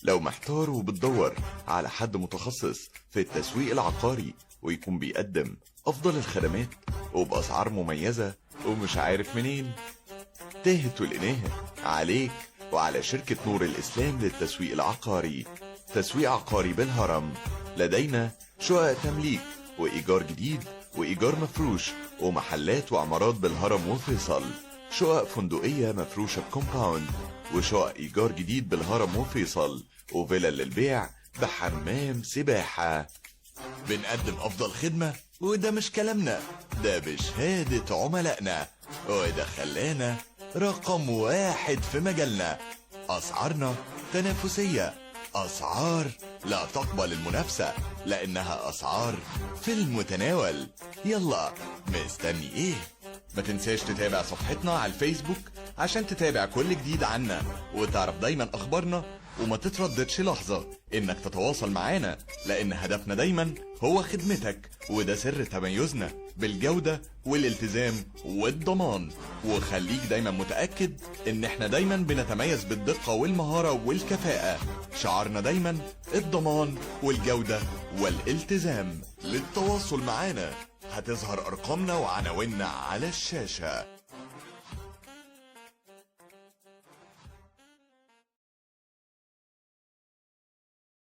لو محتار وبتدور على حد متخصص في التسويق العقاري ويكون بيقدم أفضل الخدمات وبأسعار مميزة ومش عارف منين، تاهت ولقيناها عليك وعلى شركة نور الإسلام للتسويق العقاري. تسويق عقاري بالهرم، لدينا شقق تمليك وإيجار جديد وإيجار مفروش ومحلات وعمارات بالهرم وفيصل، شقق فندقية مفروشة ب compound، وشقق إيجار جديد بالهرم وفيصل، وفيلا للبيع بحمام سباحة. بنقدم أفضل خدمة، وده مش كلامنا، ده بشهادة عملائنا، وده خلانا رقم واحد في مجالنا. أسعارنا تنافسية، أسعار لا تقبل المنافسة لأنها أسعار في المتناول. يلا مستني إيه؟ ما تنساش تتابع صفحتنا على الفيسبوك عشان تتابع كل جديد عنا وتعرف دايما أخبارنا، وما تترددش لحظة إنك تتواصل معانا، لأن هدفنا دايما هو خدمتك، وده سر تميزنا بالجودة والالتزام والضمان. وخليك دايما متأكد إن إحنا دايما بنتميز بالدقة والمهارة والكفاءة. شعارنا دايما الضمان والجودة والالتزام. للتواصل معانا هتظهر أرقامنا وعناويننا على الشاشة.